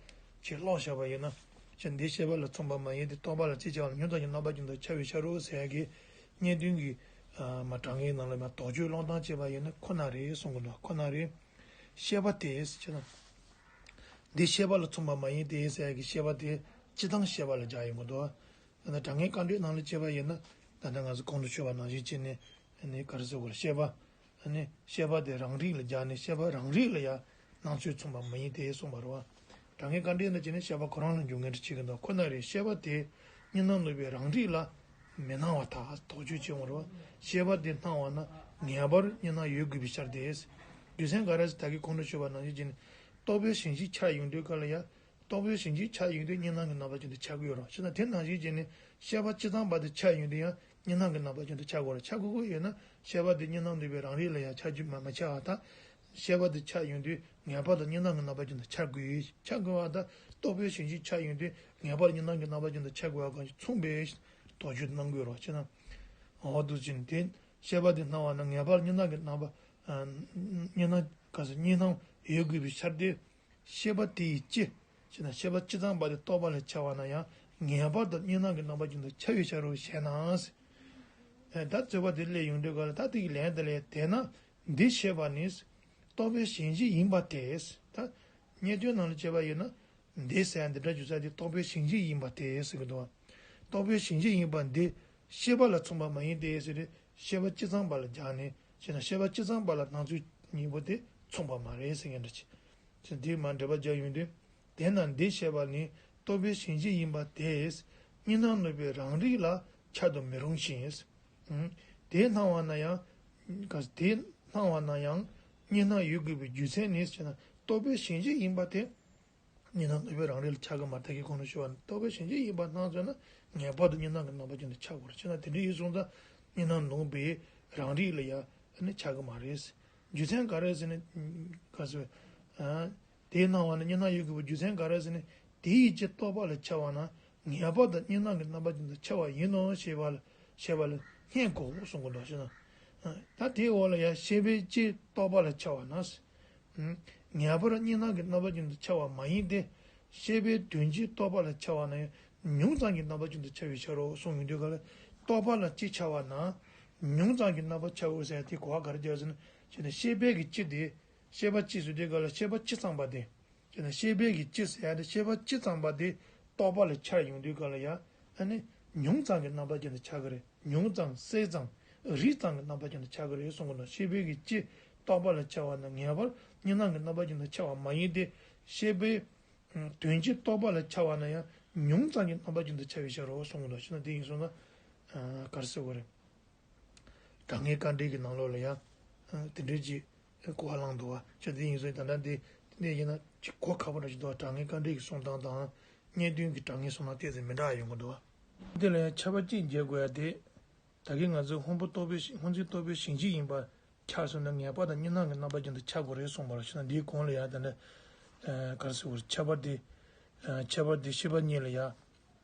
ཅིག་ཀློག་བཞག་པ་ཡིན་ན། ཅེས་འདི་ཤེས་པ་ལ་མཚུངས་པ་མ་ཡིན་ཏེ། རྟོག་པ་ལ་ཅི་བྱ་བ་ལ་ཉོན་དང་ཉོན་མོངས་པ་ཀུན་ཏུ་འཆར་བའི་ཕྱིར་རོ་ཟེར་ཡ་གི་རྙེད་དོན་གྱི་ཨ་མ་དྲང་ངེས་ནང་ལ་མ་དོགས་གཅོད་སློང་སྟངས་བྱས་པ་ཡིན་ན་ཁོ་ན་རེད་གསུང་གི་འདུག་ཁོ་ན་རེད། ཤེས་པ་དེ་ཟེར་ན། འདི་ཤེས་པ་ལ་མཚུངས་པ་མ་ཡིན་ཏེ་ཟེར་ཡ་གི་ཤེས་པ་དེ་སྤྱི་དང་ཤེས་པ་ལ་སྦྱར་ཡོང་གི་འདུག་ད་ལྟ་དྲང་ངེས་དཀའ་འགྲེལ་ནང་ལ་བྱས་པ་ཡིན་ན། ད་ལྟ་ང་ཚོ་གོང་དུ་ཞུས་པ་ནང་བཞིན་བྱས་ནས་ནི་ག་རེ་ཟེར་དགོས་རེད། ཤེས་པ། ནི་ཤེས་པ་དེ་རང་རིག་ལ་སྦྱར་ནས་ཤེས་པ་རང་རིག་ལ་ཡང་སྣང་ཚུལ་མཚུངས་པ་མ་ཡིན་ཏེ་གསུངས་པ་རེད་བ། དྲང་ངེས་དཀའ་འགྲེལ་ནང་བྱས་ནས་ཤེས་པ་ཁོ་རང་ལ་འཇུག་ངེས་འདྲ་བྱེད་ཀྱི་འདུག་ཁོ་ན་རེ་ཤེས་པ་དེ་གཉིས་སྣང་ནུབ་པའི་རང་རིག་ལ་མི་སྣང་བར་ཐལ། དོགས་གཅོད་བྱེད་འོང་རེད་བ། ཤེས་པ་དེ་སྣང་བ་ན་ངེས་པར་གཉིས་སྣང་ཡོད་དགོས་པའི་ཕྱིར་ཏེ། རྒྱུ་མཚན་ག་རེ་ཟེར་ད་གིན་གོང་དུ་ཞུས་པ་ནང་བཞིན་བྱས་ནས་རྟོག་པའི་ཞེན་གཞི་འཆར་ཡོང་དུས་ག་ལ་ཡ། རྟོག་པའི་ཞེན་གཞི་འཆར་ཡོང་དུས་གཉིས་སྣང་གི་རྣམ་པ་ཅན་དུ་འཆར་གྱི་ཡོད་རེད། ཅེ་ན་དེ་ནང་བཞིན་བྱས་ནས་ཤེས་པ་སྤྱི་གཙང་པ་དེ་འཆར་ཡོང་དུས་ཡང་གཉིས་སྣང་གི་རྣམ་པ་ཅན་དུ་འཆར་དགོས་རེད། འཆར་དགོས་ཀྱི་ཡོད་ན་ཤེས་པ་དེ་གཉིས་སྣང་ནུབ་པའི་རང་རིག་ལ་ཡང་འཆར་རྒྱུ་མ་མ་འཆར་བ་དང་། ཤེས་པ་དེ་འཆར་ཡོང་དུས་ངེས་པར་དུ་གཉིས་སྣང་གི་རྣམ་པ་ཅན་དུ་འཆར་དགོས། འཆར་དགོས་པ་དང་རྟོག་པའི་ཞེན་གཞི་འཆར་ཡོང་དུས་ངེས་པར་གཉིས་སྣང་གི་རྣམ་པ་ཅན་དུ་འཆར་དགོས་པ་གང་ཞིག་མཚུངས་པའི་དོགས་གཅོད་གནང་དགོས་རེད། ཅེ་ན། འོ་འདུག་ཅིང་དེ་ཤེས་པ་དེ་སྣང་བ་ན་ངེས་པར་གཉིས་སྣང་གི་རྣམ་པ། ཨ་གཉིས་སྣང་ག་ཟེར་གཉིས་སྣང་ཡོད་དགོས་པའི་ཕྱིར་ཏེ། ཤེས་པ་དེ་ཡི་སྤྱི། ཅེ་ན་ཤེས་པ་སྤྱི་གཙང་པ་དེ་རྟོག་པ་ལ་འཆར་བ་ན་ཡང་ངེས་པར་དུ་གཉིས་སྣང་གི་རྣམ་པ་ཅན་དུ་འཆར་བའི་ཕྱིར་རོ་ཞེ་ན། ཨེ་ད་རྩོད་པ་དེ་སླེབས་ཡོང་དུས་ག་ལ་ད་དེ་གི་ལན་དེ་ལས་དེས་ན་འདི་ཤེས་པ་ནི་རྟོག་པའི་ཞེན་གཞི་ཡིན་པ་སྟེ། ད་རྙེད་དོན་ནང་ལ་བྱས་པ་ཡིན་ན་འདི་ཟེར་འདི་འདྲ་བརྗོད་ས་དེ་རྟོག་པའི་ཞེན་གཞི་ཡིན་པ་སྟེ་ཟེར་གི་འདུག་རྟོག་པའི་ཞེན་གཞི་ཡིན་པ་འདི་ཤེས་པ་ལ་མཚུངས་པ་མ་ཡིན་ཏེ་ཟེར་ཏེ་ཤེས་པ་སྤྱི་གཙང་པ་ལ་སྦྱར་ནས་བྱས་ན་ཤེས་པ་སྤྱི་གཙང་པ་ལ་སྣང་ཚུལ་གཉིས་པོ་དེ་མཚུངས་པ་མ་རེད་ཟེར་མཁན་འདྲ་ཅིག་ཅེས་འདིར་མ་འགྲེལ་པ་སྦྱར་ཡོང་དུས། དེས་ན་འདི་ཤེས་པ་ནི་རྟོག་པའི་ཞེན་གཞི་ཡིན་པ་དེས་གཉིས་སྣང་ནུབ་པའི་རང་རིག་ལ་འཆར་དུ་མི་རུང་ཞིང་། དེ་སྣང་བ་ན་ཡང་། དེ་སྣང་བ་ན་ཡང་གཉིས་སྣང་ཡོད་དགོས་པའི་རྒྱུ་མཚན་ནི་ཞེ་ན་རྟོག་པའི་ཞེན་གཞི་ཡིན་པ་དེ། གཉིས་སྣང་ནུབ་པའི་རང་རིག་ལ་འཆར་གི་མ་རེད། ད་གིན་གོང་དུ་ཞུས་པ་ནི་རྟོག་པའི་ཞེན་གཞི་ཡིན་པ་སྣང་ཚོད་ན་ངེས་པར་དུ་གཉིས་སྣང་གི་རྣམ་པ་ཅན་དུ་འཆར་དགོས་རེད། ཅེ་ན་དེ་འདྲ་ཡིན་སོང་ཙང་གཉིས་སྣང་ནུབ་པའི་རང་རིག་ལ་ཡང་ནི་འཆར་གི་མ་རེད། རྒྱུ་མཚན་ག་རེ་ཟེར་ན། ག་ཟེར། དེའི་སྣང་བ་ནི་གཉིས་སྣང་ཡོད་དགོས་པའི་རྒྱུ་མཚན་ག་རེ་ཟེར་ན། དེ་ཡི་སྤྱི་རྟོག་པ་ལ་འཆར་བ་ན་ངེས་པར་དུ་གཉིས་སྣང་གི་རྣམ་པ་ཅན་དུ་འཆར་བ་ཡིན་ནོ་ཞེས་པ་ལ་ཞེས་པ་ལ་སྙད་དགོས་གསུང་གི་འདུག་ཞེ་ན། ད་དེའི་འོག་ལ་ཡང་ཤེས་པའི་སྤྱི་རྟོག་པ་ལ་འཆར་བ་ན། ངེས་པར་གཉིས་སྣང་གི་རྣམ་པ་ཅན་དུ་འཆར་བ་མ་ཡིན་ཏེ། ཤེས་པའི་དོན་སྤྱི་རྟོག་པ་ལ་འཆར་བ་ན་ཡང་ཉུང་ཙམ་གྱི་རྣམ་པ་ཅན་དུ་འཆར་བའི་ཕྱིར་རོ་གསུངས་ཡོང་དུས་ག་ལ་རྟོག་པ་ལ་སྤྱི་འཆར་བ་ན་ཉུང་ཙམ་གྱི་རྣམ་པ་འཆར་འོང་ཟེར་ཡ་དེ་གོ་བ་ག་རེ་རྒྱག་ཟེར་ན་ཅེ་ན་ཤེས་པའི་གི་སྤྱི་དེ། ཤེས་པ་སྤྱི་ཟེར་དུས་ག་ལ་ཤེས་པ་སྤྱི་གཙང་པ་དེ། ཅེ་ན་ཤེས་པའི་གི་སྤྱི་ཟེར་ཡ་དེ་ཤེས་པ་སྤྱི་གཙང་པ་དེ་རྟོག་པ་ལ་འཆར་ཡོང་དུས་ག་ལ་ཡ། ཨ་ནི་ཉུང་ཙམ་གྱི་རྣམ་པ་ཅན་དུ་འཆར་གི་རེད། ཉུང་ཙམ་གསལ་ཙམ་རིག་ཙམ་གྱི་རྣམ་པ་ཅན་དུ་འཆར་གི་རེད་གསུང་གི་འདུག་ཤེས་པའི་གི་སྤྱི་རྟོག་པ་ལ་འཆར་བ་ན་ངེས་པར་གཉིས་སྣང་གི་རྣམ་པ་ཅན་དུ་འཆར་བ་མ་ཡིན་ཏེ། ཤེས་པའི་དོན་སྤྱི་རྟོག་པ་ལ་འཆར་བ་ན་ཡང་ཉུང་ཙམ་གྱི་རྣམ་པ་ཅན་དུ་འཆར་བའི་ཕྱིར་རོ་གསུང་གི་འདུག་ཤེ་ན་དེ་ཡིན་སོང་ན། ག་རེ་ཟེར་དགོས་རེད། དྲང་ངེས་དཀའ་འགྲེལ་གྱི་ནང་ལོགས་ལ་ཡང་དེ་འདྲའི་ཅིག་གོ་བ་བླངས་འདུག་བ། ཅེ་དེ་ཡིན་སོང་ད་ལྟ་འདི་འདི་ཡིན་ན་ཅིག་གོ་ཁག་པོ་འདྲ་ཞིག་འདུག་བ། དྲང་ངེས་དཀའ་འགྲེལ་གྱི་གསུང་སྟངས་དང་རྙེད་དོན་གྱི་དྲང་ངེས་གསུང་སྟངས་ཏོག་ཙམ་མི་འདྲ་བ་ཡོང་གི་འདུག་བ། འདི་ལ་ཡང་ཁྱབ་པ་གཅིག་འཇལ་དགོས་ཡ་དེ། ད་གིན་ང་ཚོས་སྔོན་པོ་རྟོག་པའི་ཞིང་སྔོན་འཛིན་རྟོག་པའི་ཞེན་གཞི་ཡིན་པ་འཆར་སོང་ན་ངེས་པར་དུ་གཉིས་སྣང་གི་རྣམ་པ་ཅན་དུ་འཆར་དགོས་རེད་གསུངས་པ་ལ་ཤེ་ན་འདིའི་གོང་ལ་ཡང་དེ་འདྲ། ག་རེ་ཟེར་དགོས་རེད། ཁྱད་པར་དེ། ཁྱད་པར་དེ་ཤེས་པ་གཉིས་ལ་ཡང་།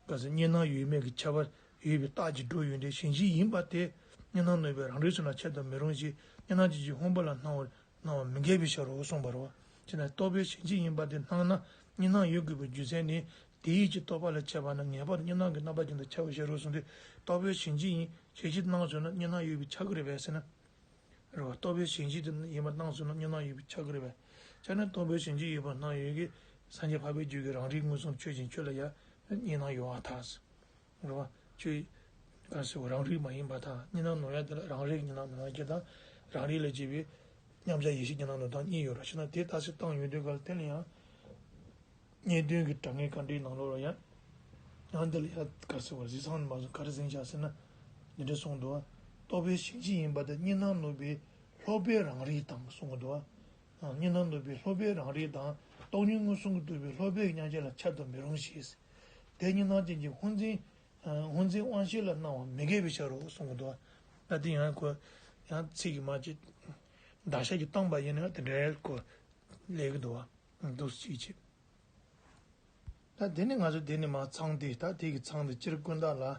ག་ཟེར་གཉིས་སྣང་ཡོད་མེད་ཀྱི་ཁྱད་པར་ཡོད་པའི་རྟགས་ཀྱིས་འགྲོ་ཡོད་འདྲའི་ཞེན་གཞི་ཡིན་པ་དེ། གཉིས་སྣང་ནུབ་པའི་རང་རིག་ཚུལ་ལ་འཆར་དུ་མི་རུང་ཞིང་གཉིས་སྣང་ཅན་གྱི་སྔོན་པོ་ལ་སྣང་བར་སྣང་བ་མི་འགལ་བའི་ཕྱིར་རོ་གསུངས་པ་རེད་བ། ཅེ་ན་རྟོག་པའི་ཞེན་གཞི་ཡིན་པ་དེ་སྣང་ན་གཉིས་སྣང་ཡོད་དགོས་པའི་རྒྱུ་མཚན་ནི་དེ་ཡིད་ཀྱི་རྟོག་པ་ལ་འཆར་བ་ན་ངེས་པར་གཉིས་སྣང་གི་རྣམ་པ་ཅན་དུ་འཆར་བའི་ཕྱིར་རོ་གསུངས་ཏེ། རྟོག་པའི་ཞེན་གཞི་ཡིན་ཞེན་གཞི་སྣང་སོང་ན་གཉིས་སྣང་ཡོད་པའི་ཆགས་ཀྱི་རེད་པས་ཟེར་ན། རེད་བ། རྟོག་པའི་ཞེན་གཞི་དེ་ཡིན་པ་སྣང་སོང་ན་གཉིས་སྣང་ཡོད་པའི་ཆགས་ཀྱི་རེད་པས། ཆ་ནས་རྟོག་པའི་ཞེན་གཞི་ཡོད་པ་སྣང་ཡོད་ཀྱི་སངས་རྒྱས་འཕགས་པའི་རྒྱུད་ཀྱི་རང་རིག་མངོན་སུམ་ཆོས་ཅན་ཁྱོད་ལ་ཡང་གཉིས་སྣང་ཡོད་པར་ཐལ། རེད་བ། ཁྱོད་ག་ཟེར་བ་རང་རིག་མ་ཡིན་པར་ཐལ། གཉིས་སྣང་ནོར་ཡ་དེ་ལ་རང་རིག་གཉིས་སྣང་ནོར་ཡ་གྱི་དང་རང་རིག་ལས་སྐྱེས་པའི་མཉམ་གཞག་ཡེ་ཤེས་གཉིས་སྣང་ནོར་སྟངས་གཉིས་ཡོད་ར་ཤེ་ན་དེ་ལྟ་ཞིབ་བཏང་ཡོང་དུས་ག་ལ་དེ་ལ་ཡང་། རྙེད་དོན་གྱི་དྲང་ངེས་དཀའ་འགྲེལ་ནང་ལོགས་ལ་ཡང་། ཡང་འདི་ལ་ཡང་ག་ཟེར་བ་རྗེ་ཚང་ནས་མ་གསུངས་ག་རེ་ཟིན་བཞག་ཟེར་ན། འདི་འདྲ་གསུངས་འདུག་བ། རྟོག་པའི་ཞེན་གཞི་ཡིན་པ་དེ་གཉིས་སྣང་ནུབ་པའི་སློབ་པའི་རང་རིག་དང་གསུངས་འདུག་བ། གཉིས་སྣང་ནུབ་པའི་སློབ་པའི་རང་རིག་དང་སྟོང་ཉིད་མངོན་སུམ་གྱིས་གྲུབ་པའི་སློབ་པའི་མཉམ་གཞག་ལ་འཆར་དུ་མི་རུང་ཞེས། དེ་གཉིས་སྣང་ཅན་གྱི་སྔོ་འཛིན། སྔོ་འཛིན་དབང་ཤེས་ལ་སྣང་བ་མི་འགལ་བའི་ཕྱིར་རོ་གསུངས་འདུག་བ། ད་དེ་ཡང་ཁོ་ཡང་ཚིག་གི་མ་ཅིག་བརྡ་ཤ་གི་བཏང་པ་ཡིན་ན་དེ་འདྲའི་ཁོ་ལས་ཀྱི་འདུག་བ། འདུག་ཅིག་བྱེད། ད་དེ་ནི་ང་ཚོ་དེ་ནི་མ་ཚང་སྟེ་ད་དེ་གི་ཚང་དུ་སྤྱིར་ཀུན་བརྟགས་ལ།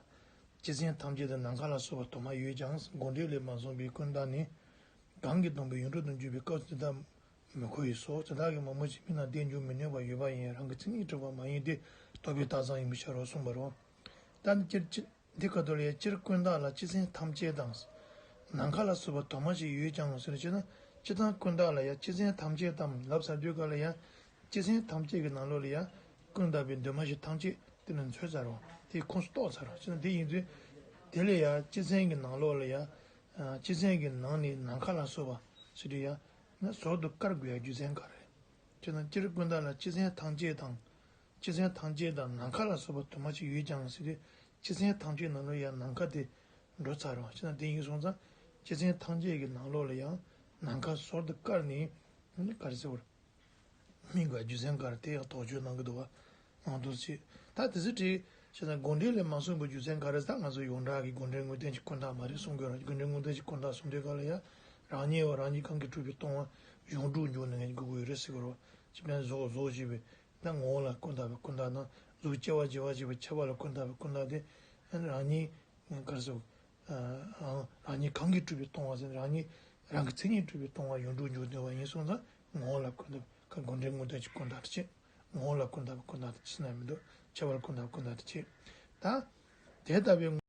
སྤྱི་མཚན་ཐམས་ཅད་དུ་ནམ་མཁའ་ལ་སོགས་པ་དུ་མ་ཡོད་ཀྱང་དགོངས་འགྲེལ་ལས་མ་གསུངས་པའི་ཀུན་བརྟགས་ནི། གང་གིས་སྟོང་པའི་ཡུངས་འབྲུ་དུ་འགྱུར་བའི་སྐབས་སུ་དེ་དག་ མི་ཁོ་ཡི་སོ། དེ་དག་གི་མང་པོ་ཞིག་མི་རྣམས་བསྡད་འཇུག་མི་ནུས་པར་ཡོད་པ་ཡིན། རང་གི་མཚན་ཉིད་གྲུབ་པ་མ་ཡིན་ཏེ། རྟོག་པས་བཏགས་ཙམ་ཡིན་པའི་ཕྱིར་རོ་གསུངས་པ་རེད། ད་ནི་སྤྱིར་སྤྱིར་འདི་ཁ་ཐོག་ལ་ཡང་སྤྱིར་ཀུན་བརྟགས་ལ་སྤྱི་མཚན་ཐམས་ཅད་དང་། ནམ་མཁའ་ལ་སོགས་པ་དུ་མ་ཞིག་ཡོད་ཀྱང་ཟེར་བྱས་ན། སྤྱིར་བཏང་ཀུན་བརྟགས་ལ་ཡང་སྤྱི་མཚན་ཐམས་ཅད་དང་ལབ་ཚར་དུས་སྐབས་ལ་ཡང་། སྤྱི་མཚན་ཐམས་ཅད་ཀྱི་ནང་ལོགས་ལ་ཡང་། ཀུན་བརྟགས་པའི་འདུས་མ་བྱས་ཐམས་ཅད་དེ་ནི་འཛོལ་ཚར་རོ། དེ་ཁོངས་སུ་གཏོགས་ཚར་རོ། ཅེ་ན་དེ་ཡིན་དུས། དེ་ལ་ཡང་སྤྱི་མཚན་གྱི་ནང་ལོགས་ལ་ཡང་། ཨ། སྤྱི་མཚན་གྱི་ནང་ནས་ནམ་མཁའ་ལ་སོགས་པ་ཞེས་དུས་ཡང་། ན་ཟུར་དུ་བཀར་དགོས་ཡ་རྒྱུ་མཚན་ག་རེ། ཅེ་ན་སྤྱིར་ཀུན་བརྟགས་ལ་སྤྱི་མཚན་ཐམས་ཅད་དང་། སྤྱི་མཚན་ཐམས་ཅད་དང་ནམ་མཁའ་ལ་སོགས་པ་དུ་མ་ཞིག་ཡོད་ཀྱང་ཟེར་དུས། སྤྱི་མཚན་ཐམས་ཅད་ནང་ལ་ཡང་ནམ་མཁའ་དེ་འགྲོ་ཚར་རོ། ཅེ་ན་དེ་ཡིན་སོང་ཙང་། སྤྱི་མཚན་ཐམས་ཅད་ཀྱི་ནང་ལོགས་ལ་ཡང་ནམ་མཁའ་ཟུར་དུ་བཀར་ནས་ག་རེ་ཟེར་བར། མིང་གི་རྒྱུ་མཚན་ག་རེ་དེ་ཡང་དོགས་གཅོད་གནང་གི་འདུག་བ། ང་དོགས་ཅི། ད་དེ་ཚོ་བྲིས་བྱས་ཙང་དགོངས་འགྲེལ་ལས་མ་གསུངས་པའི་རྒྱུ་མཚན་ག་རེ། ད་ང་ཚོ་ཡོངས་གྲགས་ཀྱི་དགོངས་འགྲེལ་དངོས་བསྟན་གྱི་ཀུན་བརྟགས་མ་རེད་གསུང་གི་ཡོད་རེད། དགོངས་འགྲེལ་དངོས་བསྟན་གྱི་ཀུན་བརྟགས་གསུང་དུས་སྐབས་ལ་ཡང་། རང་ཉིད་བ་རང་ཉིད་གང་གིས་གྲུབ་པའི་སྟོང་པ། གཞུང་དྲུག་འཇོག་ནས་ངས་དགོས་ཀྱི་ཡོད་རེད་ཟེར་གི་རེད། སྤྱི་དཔལ་གཟུགས་གཟུགས་ཞེས་པའི་ད་ངོ་བོ་ལ་ཀུན་བརྟགས་པའི་ཀུན་བརྟགས་དང་། གཟུགས་སྐྱེ་བ་འཇིག་པ་ཞེས་པའི་ཁྱབ་པ་ལ་ཀུན་བརྟགས་པའི་ཀུན་བརྟགས་དེ། རང་ཉིད་ག་རེ་ཟེར། ཨ། རང་ཉིད་གང་གིས་གྲུབ་པའི་སྟོང་པ་ཟེར། རང་ཉིད་རང་གི་མཚན་ཉིད་གྲུབ་པའི་སྟོང་པ་ཡོངས་གྲུབ་འཇོག་འདོད་པ་ཡིན་སོང་ཙང་། ངོ་བོ་ལ་ཀུན་བརྟགས་ཀ་དགོངས་འགྲེལ་དངོས་བསྟན་གྱི་ཀུན་བརྟགས་དེ་བྱེད། ངོ་བོ་ལ་ཀུན་བརྟགས་པའི་ཀུན་བརྟགས་དེ་ཕྱི་ན་མི་འདུག་ཁྱད་པར་ཀུན་བརྟགས་ཀུན་བརྟགས་དེ་བྱེད། ད་དེ་ལྟ་བུའི།